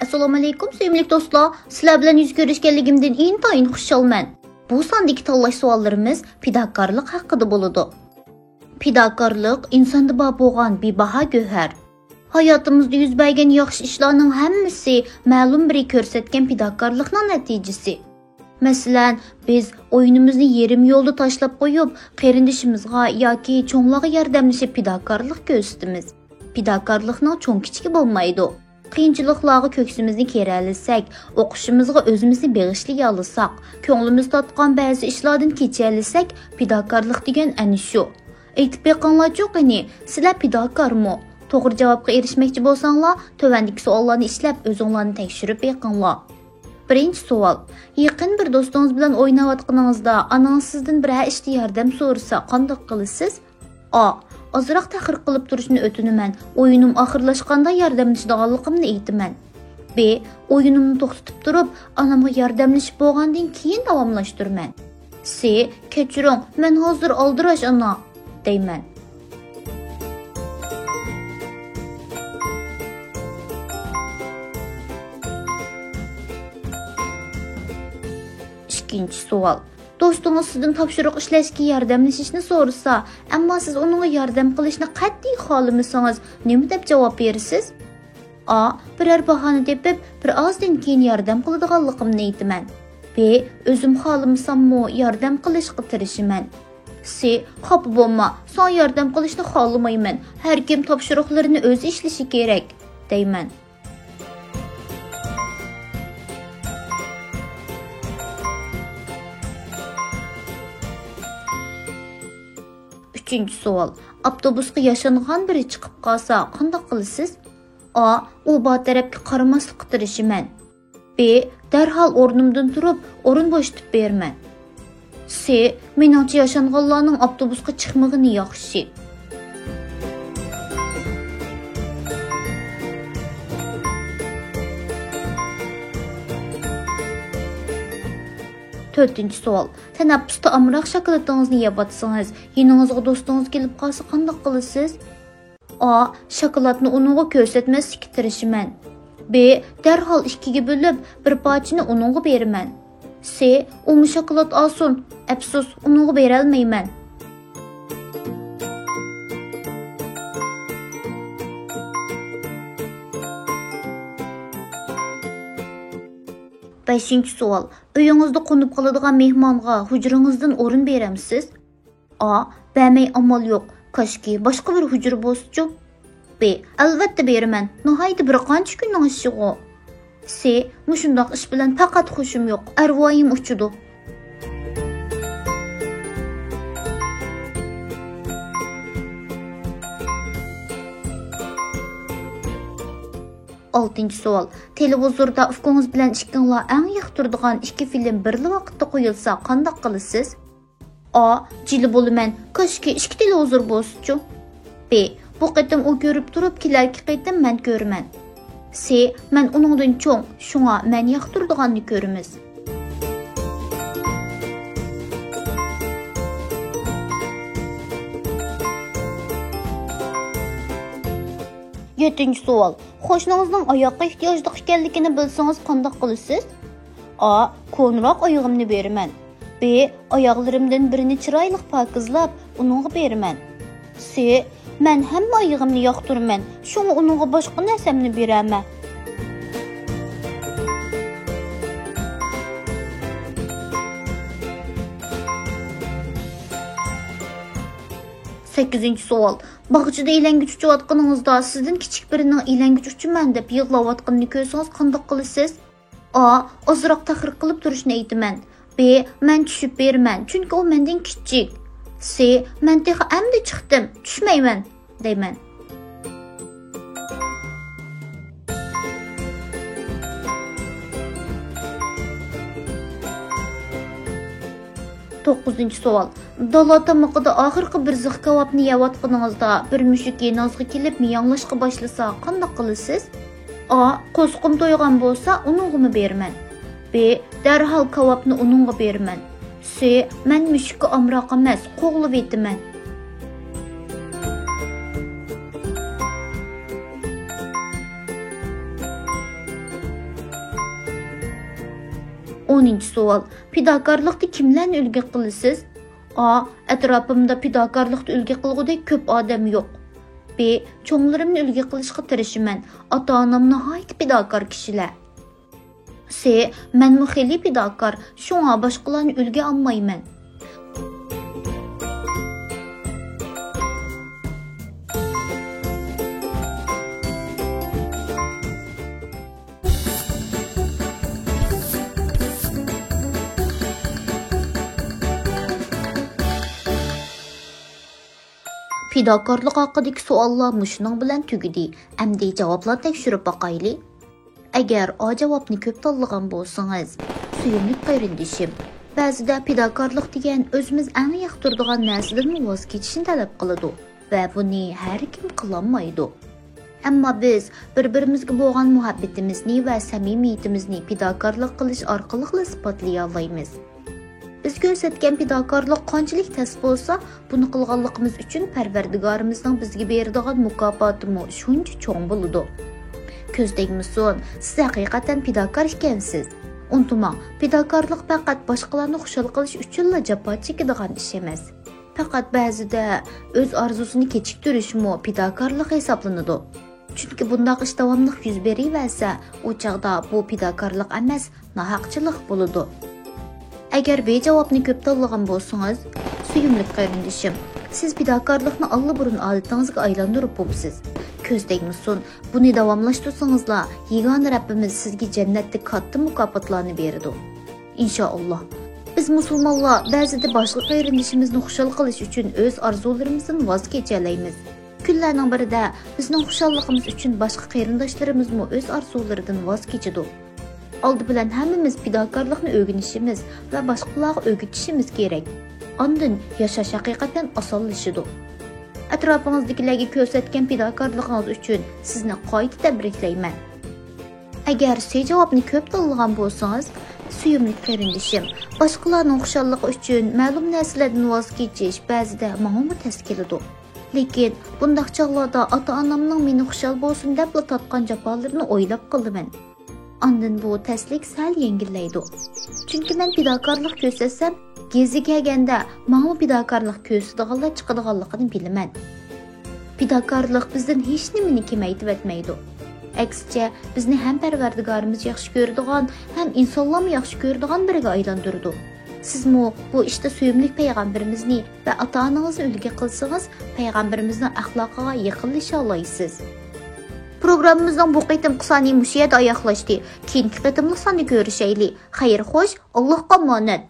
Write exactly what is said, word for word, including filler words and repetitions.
ئەسسالامۇئەلەيكۇم، سۆيۈملۈك دوستلار. سىلەر بىلەن يۈز كۆرۈشكەنلىكىمدىن ئىنتايىن خۇشالمەن. بۇ ساندىكى تاللاش سوئاللىرىمىز پىداكارلىق ھەققىدە بولىدۇ. پىداكارلىق ئىنساندا بار بولغان بىباھا گۆھەر. ھاياتىمىزدا يۈز بەرگەن ياخشى ئىشلارنىڭ ھەممىسى مەلۇم بىرى كۆرسەتكەن پىداكارلىقنىڭ نەتىجىسى. مەسىلەن، بىز ئويۇنىمىزنى يېرىم يولدا تاشلاپ قويۇپ، قېرىندىشىمىزغا ياكى چوڭلارغا ياردەملىشىپ پىداكارلىق كۆرسىتىمىز. پىداكارلىقنىڭ چوڭ-كىچىكى بولمايدۇ. قىيىنچىلىقلارغا كۆكسىمىزنى كېرەلىسەك، ئوقۇشىمىزغا ئۆزىمىزنى بېغىشلىيالىساق، كۆڭلىمىز تارتقان بەزى ئىشلاردىن كېچەلىسەك، پىداكارلىق دېگەن ئەنە شۇ. ئېيتىپ بېقىڭلارچۇ قېنى، سىلەر پىداكارمۇ؟ توغرا جاۋابقا ئېرىشمەكچى بولساڭلار، تۆۋەندىكى سوئاللارنى ئىشلەپ، ئۆزۈڭلارنى تەكشۈرۈپ بېقىڭلار. بىرىنچى سوئال. يېقىن بىر دوستىڭىز بىلەن ئويناۋاتقىنىڭىزدا ئانىڭىز سىزدىن بىرەر ئىشتا ياردەم سورىسا، قانداق قىلىسىز؟ ئا، ئازراق تەخىر قىلىپ تۇرۇشنى ئۆتۈنىمەن، ئويۇنۇم ئاخىرلاشقاندا ياردەملىشىدىغانلىقىمنى ئېيتىمەن. ب، ئويۇنۇمنى توختىتىپ تۇرۇپ، ئانامغا ياردەملىشىپ بولغاندىن كېيىن داۋاملاشتۇرىمەن. س، كەچۈرۈڭ، مەن ھازىر ئالدىراش ئانا، دەيمەن. ئىككىنچى سوئال. دوستىڭىز سىزدىن تاپشۇرۇق ئىشلەشكە ياردەملىشىشنى سورىسا، ئەمما سىز ئۇنىڭغا ياردەم قىلىشنى قەتئىي خالىمىسىڭىز، نېمە دەپ جاۋاب بېرىسىز؟ ئا، بىرەر باھانە تېپىپ، بىر ئازدىن كېيىن ياردەم قىلىدىغانلىقىمنى ئېيتىمەن. ب، ئۆزۈم خالىمىساممۇ ياردەم قىلىشقا تىرىشىمەن. س، خاپا بولما، ساڭا ياردەم قىلىشنى خالىمايمەن، ھەركىم تاپشۇرۇقلىرىنى ئۆزى ئىشلىشى كېرەك، دەيمەن. ئۈچىنچى سوئال. ئاپتوبۇسقا ياشانغان بىرى چىقىپ قالسا، قانداق قىلىسىز؟ ئا، ئۇ بار تەرەپكە قارىماسلىققا تىرىشىمەن. ب، دەرھال ئورنۇمدىن تۇرۇپ، ئورۇن بوشىتىپ بېرىمەن. س، مېنىڭچە ياشانغانلارنىڭ ئاپتوبۇسقا چىقمىغىنى ياخشى. تۆتىنچى سوئال. تەنەپپۇستە ئامراق شاكىلىتىڭىزنى يەۋاتسىڭىز، يېنىڭىزغا دوستىڭىز كېلىپ قالسا، قانداق قىلىسىز؟ ئا، شاكىلاتنى ئۇنىڭغا كۆرسەتمەسلىككە تىرىشىمەن. ب، دەرھال ئىككىگە بۆلۈپ، بىر پارچىنى ئۇنىڭغا بېرىمەن. س، ئۇمۇ شاكىلات ئالسۇن. ئەپسۇس، ئۇنىڭغا بېرەلمەيمەن. بەشىنچى سوئال. ئۆيىڭىزدە قونۇپ قالىدىغان مېھمانغا ھۇجرىڭىزدىن ئورۇن بېرەمسىز؟ ئا، بەرمەي ئامال يوق. كاشكى، باشقا بىر ھۇجرا بولسىچۇ؟ ب، ئەلۋەتتە بېرىمەن. ناھايىتى بىر قانچە كۈننىڭ ئىشىغۇ. س، مۇشۇنداق ئىش بىلەن پەقەت خۇشۇم يوق، ئەرۋايىم ئۇچىدۇ. ئالتىنچى سوئال. تېلېۋىزوردا ئۇكىڭىز بىلەن ئىككىڭلار ئەڭ ياقتۇرىدىغان ئىككى فىلىم بىرلا ۋاقىتتا قويۇلسا، قانداق قىلىسىز؟ ئا، جىلە بولىمەن، كاشكى ئىككى تېلېۋىزور بولسىچۇ. ب، بۇ قېتىم ئۇ كۆرۈپ تۇرۇپ، كېلەركى قېتىم مەن كۆرىمەن. س، مەن ئۇنىڭدىن چوڭ، شۇڭا مەن ياقتۇرىدىغاننى كۆرىمىز. يەتتىنچى سوئال. قوشنىڭىزنىڭ ئاياغقا ئېھتىياجلىق ئىكەنلىكىنى بىلسىڭىز، قانداق قىلىسىز؟ ئا، كونىراق ئايىغىمنى بېرىمەن. ب، ئاياغلىرىمدىن بىرىنى چىرايلىق پاكىزلاپ، ئۇنىڭغا بېرىمەن. س، مەن ھەممە ئايىغىمنى ياقتۇرىمەن، شۇڭا ئۇنىڭغا باشقا نەرسەمنى بېرەلمەن. سەككىزىنچى سوئال. باغچىدا ئىلەڭگۈچ ئۇچۇۋاتقىنىڭىزدا، سىزدىن كىچىك بىرىنىڭ ئىلەڭگۈچ ئۇچىمەن دەپ يىغلاۋاتقىنىنى كۆرسىڭىز، قانداق قىلىسىز؟ ئا، ئازراق تەخىر قىلىپ تۇرۇشنى ئېيتىمەن. ب، مەن چۈشۈپ بېرىمەن، چۈنكى ئۇ مەندىن كىچىك. س، مەن تېخى ئەمدى چىقتىم، چۈشمەيمەن، دەيمەن. توققۇزىنچى سوئال. دالا تامىقىدا ئاخىرقى بىر زىخ كاۋاپنى يەۋاتقىنىڭىزدا، بىر مۈشۈك يېنىڭىزغا كېلىپ مىياڭلاشقا باشلىسا، قانداق قىلىسىز؟ ئا، قورسىقىم تويغان بولسا، ئۇنىڭغىمۇ بېرىمەن. ب، دەرھال كاۋاپنى ئۇنىڭغا بېرىمەن. س، مەن مۈشۈككە ئامراق ئەمەس، قوغلىۋېتىمەن. ئونىنچى سوئال. پىداكارلىقتا كىملەرنى ئۈلگە قىلىسىز؟ ئا، ئەتراپىمدا پىداكارلىقتا ئۈلگە قىلغۇدەك كۆپ ئادەم يوق. ب، چوڭلىرىمنى ئۈلگە قىلىشقا تىرىشىمەن. ئاتا-ئانام ناھايىتى پىداكار كىشىلەر. س، مەنمۇ خېلى پىداكار، شۇڭا باشقىلارنى ئۈلگە ئالمايمەن. پىداكارلىق ھەققىدىكى سوئاللار مۇشۇنىڭ بىلەن تۈگىدى. ئەمدى جاۋابلار تەكشۈرۈپ باقايلى. ئەگەر ئا جاۋابنى كۆپ تاللىغان بولسىڭىز، سۆيۈملۈك قېرىندىشىم، بەزىدە پىداكارلىق دېگەن ئۆزىمىز ئەڭ ياقتۇرىدىغان نەرسىدىنمۇ ۋاز كېچىشنى تەلەپ قىلىدۇ ۋە بۇنى ھەر كىم قىلالمايدۇ. ئەمما بىز بىر-بىرىمىزگە بولغان مۇھەببىتىمىزنى ۋە سەمىمىيىتىمىزنى پىداكارلىق قىلىش ئارقىلىقلا ئىسپاتلىيالايمىز. بىز كۆرسەتكەن پىداكارلىق قانچىلىك تەس بولسا، بۇنى قىلغانلىقىمىز ئۈچۈن پەرۋەردىگارىمىزنىڭ بىزگە بېرىدىغان مۇكاپاتىمۇ شۇنچە چوڭ بولىدۇ. كۆز تەگمىسۇن، سىز ھەقىقەتەن پىداكار ئىكەنسىز. ئۇنتۇماڭ، پىداكارلىق پەقەت باشقىلارنى خۇشال قىلىش ئۈچۈنلا جاپا چېكىدىغان ئىش ئەمەس. پەقەت بەزىدە ئۆز ئارزۇسىنى كېچىكتۈرۈشمۇ پىداكارلىق ھېسابلىنىدۇ. چۈنكى بۇنداق ئىش داۋاملىق يۈز بېرىۋەرسە، ئۇ چاغدا بۇ پىداكارلىق ئەمەس، ناھەقچىلىق بولىدۇ. ئەگەر ب جاۋابنى كۆپ تاللىغان بولسىڭىز، سۆيۈملۈك قېرىندىشىم، سىز پىداكارلىقنى ئاللىبۇرۇن ئادىتىڭىزگە ئايلاندۇرۇپ بوپسىز. كۆز تەگمىسۇن، بۇنى داۋاملاشتۇرسىڭىزلا، يېگانە رەببىمىز سىزگە جەننەتتە كاتتا مۇكاپاتلارنى بېرىدۇ. ئىنشائاللا. بىز مۇسۇلمانلار بەزىدە باشقا قېرىندىشىمىزنى خۇشال قىلىش ئۈچۈن ئۆز ئارزۇلىرىمىزدىن ۋاز كېچەلەيمىز. كۈنلەرنىڭ بىرىدە بىزنىڭ خۇشاللىقىمىز ئۈچۈن باشقا قېرىنداشلىرىمىزمۇ ئۆز ئارزۇلىرىدىن ۋاز كېچىدۇ. ئالدى بىلەن ھەممىمىز پىداكارلىقنى ئۆگىنىشىمىز ۋە باشقىلارغا ئۆگىتىشىمىز كېرەك. ئاندىن ياشاش ھەقىقەتەن ئاسانلىشىدۇ. ئەتراپىڭىزدىكىلەرگە كۆرسەتكەن پىداكارلىقىڭىز ئۈچۈن سىزنى قايتا تەبرىكلەيمەن. ئەگەر سى جاۋابنى كۆپ تاللىغان بولسىڭىز، سۆيۈملۈك قېرىندىشىم، باشقىلارنىڭ خۇشاللىقى ئۈچۈن مەلۇم نەرسىلەردىن ۋاز كېچىش بەزىدە ماڭىمۇ تەس كېلىدۇ. لېكىن بۇنداق چاغلاردا ئاتا-ئانامنىڭ مېنى خۇشال بولسۇن دەپلا تارتقان جاپالىرىنى ئويلاپ قالىمەن. ئاندىن بۇ تەسلىك سەل يەڭگىللەيدۇ. چۈنكى مەن پىداكارلىق كۆرسەتسەم، گېزى كەلگەندە ماڭىمۇ پىداكارلىق كۆرسىتىدىغانلار چىقىدىغانلىقىنى بىلىمەن. پىداكارلىق بىزدىن ھېچنېمىنى كېمەيتىۋەتمەيدۇ. ئەكسىچە، بىزنى ھەم پەرۋەردىگارىمىز ياخشى كۆرىدىغان، ھەم ئىنسانلارمۇ ياخشى كۆرىدىغان بىرىگە ئايلاندۇرىدۇ. سىزمۇ بۇ ئىشتا سۆيۈملۈك پەيغەمبىرىمىزنى ۋە ئاتا-ئانىڭىزنى ئۈلگە قىلسىڭىز، پەيغەمبىرىمىزنىڭ ئەخلاقىغا يېقىنلىشالايسىز. پروگراممىمىزنىڭ بۇ قېتىمقى سانى مۇشۇ يەردە ئاياغلاشتى. كېيىنكى قېتىملىق ساندا كۆرۈشەيلى. خەير خوش، ئاللاھقا ئامانەت.